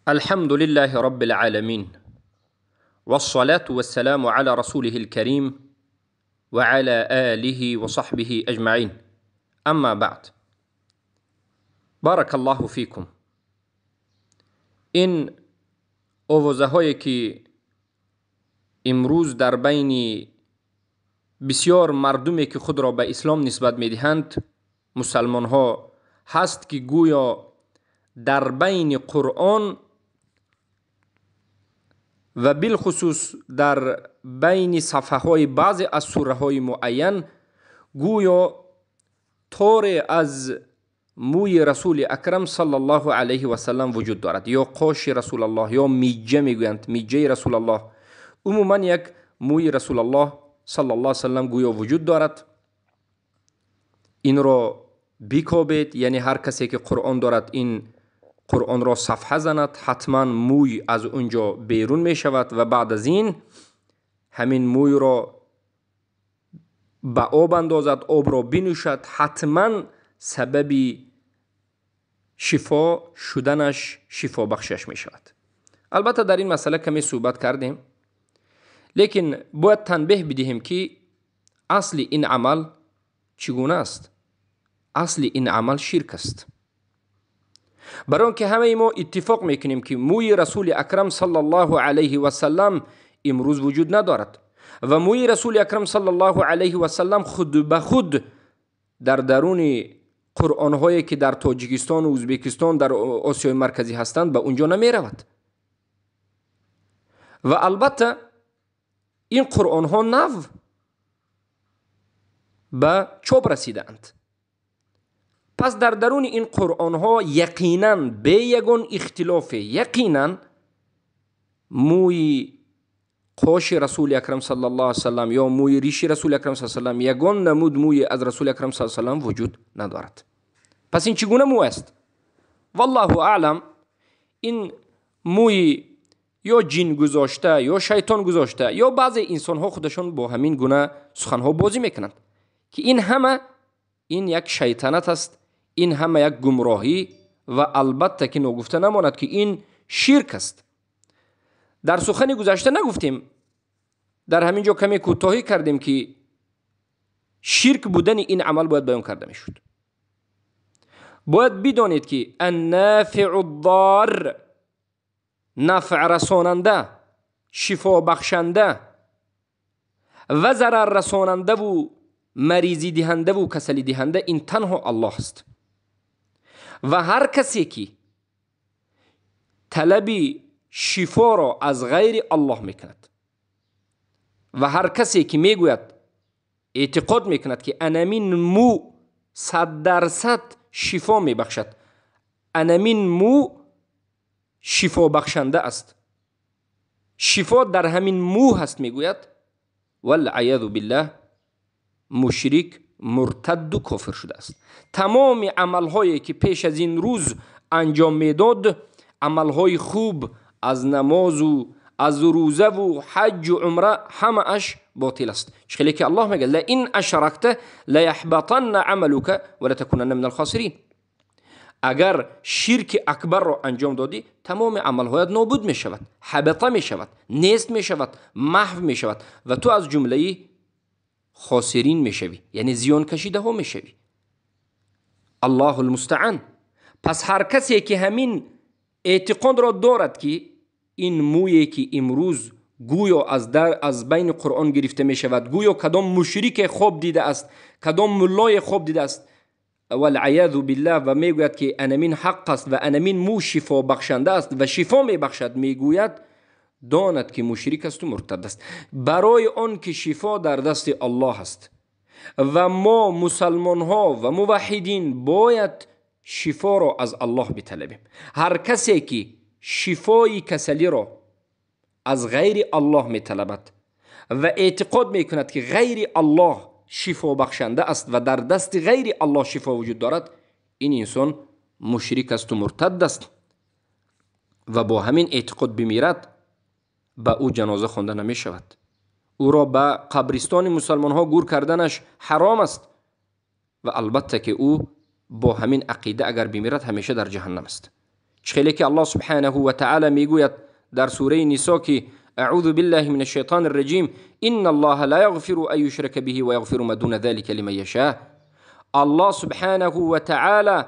الحمد لله رب العالمين، والصلاة والسلام على رسوله الكريم وعلى آله وصحبه أجمعين. أما بعد، بارك الله فيكم. ин овозаҳое ки имрӯз дар байни бисёр мардуме ки худро ба ислом нисбат медиҳанд, мусалмонҳо ҳаст, ки гӯё дар байни Қуръон ва билхусус дар байни сафҳаҳои баъзе аз сураҳои муайян гӯё торе аз мӯи Расули Акрам саллаллоҳу алайҳи васаллам вуҷуд дорад, ё қоши Расулаллоҳ, ё миҷҷа мегӯянд, миҷҷаи Расулаллоҳ, умуман як мӯи Расулаллоҳ саллаллоҳу алайҳи васаллам гӯё вуҷуд дорад. Инро бикобед, яъне ҳар касе ки Қуръон дорад, ин Қуръонро сафҳа занад, ҳатман мӯй аз он ҷо берун мешавад ва баъд аз ин ҳамин мӯйро ба об андозад, обро бинӯшад, ҳатман сабаби шифо шуданаш, шифобахшаш мешавад. Албатта, дар ин масъала каме суҳбат кардем, лекин бояд танбеҳ бидиҳем, ки асли ин амал чӣ гуна аст. Асли ин амал ширк аст, барои он ки ҳамаи мо иттифоқ мекунем, ки мӯи Расули Акрам саллаллоҳу алайҳи васаллам имрӯз вуҷуд надорад ва мӯи Расули Акрам саллаллоҳу алайҳи васаллам худ ба худ дар даруни қуръонҳое ки дар Тоҷикистону Ӯзбекистон, дар Осиёи Марказӣ ҳастанд, ба он ҷо намеравад. Ва албатта, ин қуръонҳо нав ба чоп расидаанд. Пас дар даруни ин қуръонҳо яқинан, бе ягон ихтилофе, яқинан мӯи қоши Расули Акрам саллаллоҳу алайҳи васаллам ё мӯи риши Расули Акрам саллаллоҳу алайҳи васаллам, ягон намуд мӯи аз Расули Акрам саллаллоҳу алайҳи васаллам вуҷуд надорад. Пас ин чӣ гуна мӯ аст? Валлоҳу аълам. Ин мӯи ё ҷин гузошта, ё шайтон гузошта, ё баъзе инсонҳо худашон бо ҳамин гуна суханҳо бозӣ мекунанд, ки ин ҳама ин як шайтанат аст, ин ҳама як гумроҳӣ ва албатта ки ногуфта намонад, ки ин ширк аст. Дар сухани гузашта нагуфтем, дар ҳамин ҷо каме кӯтоҳӣ кардем, ки ширк будани ин амал бояд баён карда мешуд. Бояд бидонед, ки аннафиу дор, нафърасонанда, шифобахшанда ва зараррасонандаву маризидиҳандаву касалидиҳанда ин танҳо Аллоҳ аст. Ва ҳар касе ки талаби шифоро аз ғайри Аллоҳ мекунад ва ҳар касе ки мегӯяд, эътиқод мекунад, ки анамин мӯ 100% шифо мебахшад, анамин мӯ шифобахшанда аст, шифо дар ҳамин мӯ ҳаст мегӯяд, валъаязу биллаҳ, мушрик, муртадду кофир шудааст. Тамоми амалҳое ки пеш аз ин рӯз анҷом медод, амалҳои хуб аз намозу аз рӯзаву ҳаҷҷу умра, ҳамааш ботил аст. Чӣ хеле ки Аллоҳ мегӯяд: лаин ашракта лаяҳбатанна амалука ва латакунанна мин алхосирин. Агар ширки акбарро анҷом додӣ, тамоми амалҳоят нобуд мешавад, ҳабата мешавад, нест мешавад, маҳв мешавад ва ту аз ҷумлаи хосирин мешавӣ, яъне зиёнкашидаҳо мешавӣ. Аллоҳу лмустаъан. Пас ҳар касе ки ҳамин эътиқодро дорад, ки ин мӯе ки имрӯз гӯё аз байни Қуръон гирифта мешавад, гӯё кадом мушрике хоб дидааст, кадом муллое хоб дидааст, валъаязу биллаҳ, ва мегӯяд, ки анамин ҳақ аст ва анамин мӯ шифобахшанда аст ва шифо мебахшад мегӯяд, донад, ки мушрик асту муртад аст. Барои он ки шифо дар дасти Аллоҳ аст ва мо мусалмонҳо ва муваҳҳидин бояд шифоро аз Аллоҳ биталабем. Ҳар касе ки шифои касалиро аз ғайри Аллоҳ металабад ва эътиқод мекунад, ки ғайри Аллоҳ шифобахшанда аст ва дар дасти ғайри Аллоҳ шифо вуҷуд дорад, ин инсон мушрик асту муртад аст ва бо ҳамин эътиқод бимирад, ба ӯ ҷаноза хонда намешавад, ӯро ба қабристони мусалмонҳо гур карданаш ҳаром аст ва албатта ки ӯ бо ҳамин ақида агар бимирад, ҳамеша дар ҷаҳаннам аст. Чхеле ки Аллоҳ субҳанаҳу ва таъала мегӯяд дар сураи Нисо ки أعوذ بالله من الشيطان الرجيم إن الله لا يغفر أن يشرك به ويغفر ما دون ذلك لمن يشاء. الله سبحانه وتعالى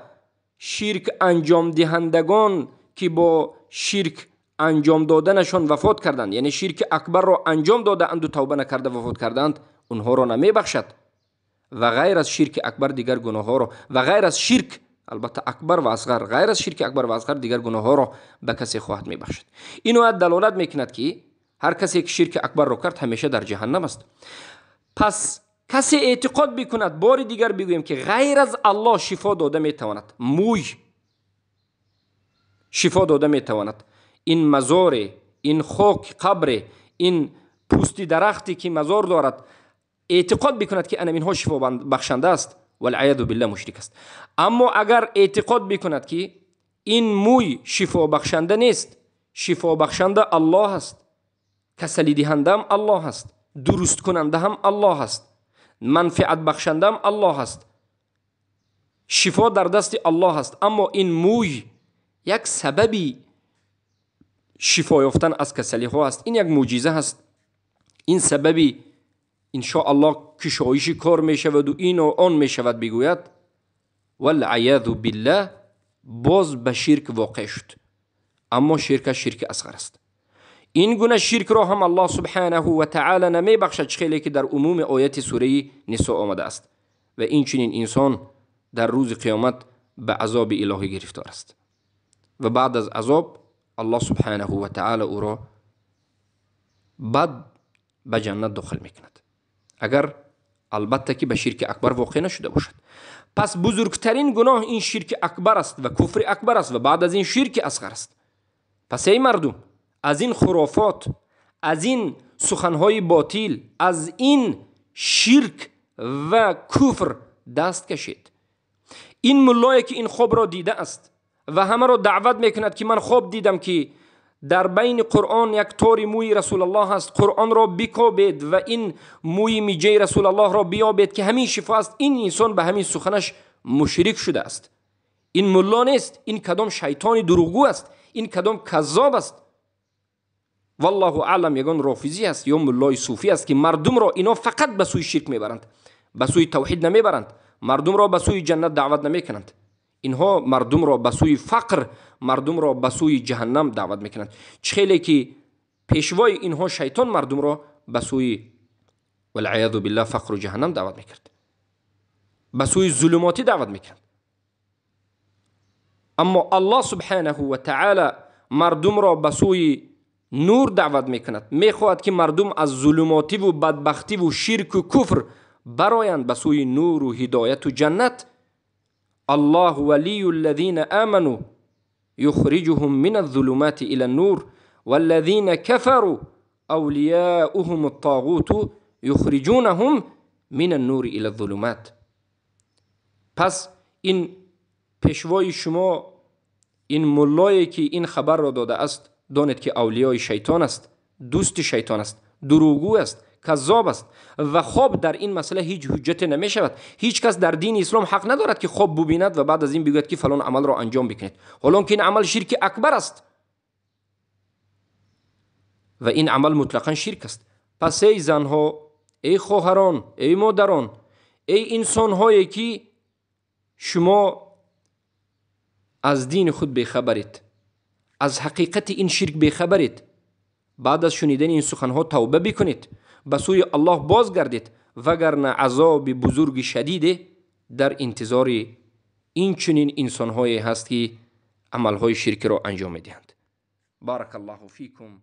شرک انجام دهندگان که با شرک انجام دادنشان وفات کردند، یعنی شرک اکبر را انجام دادند و توبه نکرده وفات کردند، اونها را نمیبخشد و غیر از شرک اکبر دیگر گناه ها را و غیر از شرک البته اکبر و اصغر، غیر از شرک اکبر و اصغر دیگر گناه ها را به کسی خواهد میبخشد. این آیت دلالت میکند که هر کسی که شرک اکبر را کرد همیشه در جهنم است. پس کسی اعتقاد بکند، بار دیگر بگوییم که غیر از الله شفا داده میتواند، موی شفا داده میتواند، این مزار، این خاک قبر، این پوست درختی که مزار دارد، اعتقاد بکند که اینها شفا بخشنده است، والعیاذ بالله مشرک است. اما اگر اعتقاد بکند که این موی شفا بخشنده نیست، شفا بخشنده الله است، کسلی دهنده هم الله است، درست کننده هم الله است، منفعت بخشنده هم الله است، شفا در دست الله است، اما این موی یک سببی شفا یافتن از کسلی ها است، این یک معجزه است، این سببی انشاءالله کشایش کار می شود و این و آن می شود بگوید، والعیاذ بالله باز به شرک واقع شد. اما شرک شرک اصغر است. این گونه شرک را هم الله سبحانه و تعالی نمی بخشد، خیلی که در عموم آیت سوره نساء آمده است. و این چنین انسان در روز قیامت به عذاب الهی گرفتار است و بعد از عذاب الله سبحانه و تعالی او را بعد به جنت داخل میکند، اگر البته که به شرک اکبر واقع نشده باشد. پس بزرگترین گناه این شرک اکبر است و کفر اکبر است و بعد از این شرک اصغر است. پس ای مردم، از این خرافات، از این سخنهای باطل، از این شرک و کفر دست کشید. این ملایی که این خواب را دیده است و همه را دعوت میکند که من خواب دیدم که در بین قرآن یک تار موی رسول الله است، قرآن را بکوبید و این موی میجه رسول الله را بیابید که همین شفا است، این انسان به همین سخنش مشرک شده است. این ملا نیست، این کدام شیطان دروغگو است، این کدام کذاب است. والله اعلم یگان رافضی است یا ملای صوفی است که مردم را اینا فقط به سوی شرک میبرند، به سوی توحید نمیبرند، مردم را به سوی جنت دعوت نمیکنند. اینها مردم را به سوی فقر، مردم را به سوی جهنم دعوت میکنند. چخیلی که پیشوای اینها شیطان مردم را به سوی والعیاذ بالله فقر و جهنم دعوت میکرد، به سوی ظلماتی دعوت میکرد. اما الله سبحانه و تعالی مردم را به سوی نور دعوت میکند، میخواهد که مردم از ظلماتی و بدبختی و شرک و کفر برایند به سوی نور و هدایت و جنت. الله ولی الذین آمنوا یخرجهم من الظلمات الى النور والذین كفروا اولیاؤهم الطاغوت یخرجونهم من النور الى الظلمات. پس این پیشوای شما، این ملایی که این خبر را داده است، دانید که اولیای شیطان است، دوست شیطان است، دروغگو است، کذاب است و خواب در این مسئله هیچ حجت نمی شود. هیچ کس در دین اسلام حق ندارد که خواب ببیند و بعد از این بگوید که فلان عمل را انجام بکنید، حالان که این عمل شرک اکبر است و این عمل مطلقا شرک است. پس ای زنها، ای خواهران، ای مادران، ای انسانهایی که شما از دین خود بیخبرید، از حقیقت این شرک بیخبرید، بعد از شنیدن این سخنها توبه بکنید، به سوی الله بازگردید، وگرنه عذاب بزرگ شدید در انتظار این چنین انسانهایی هست که عملهای شرک را انجام میدهند. بارک الله فیکم.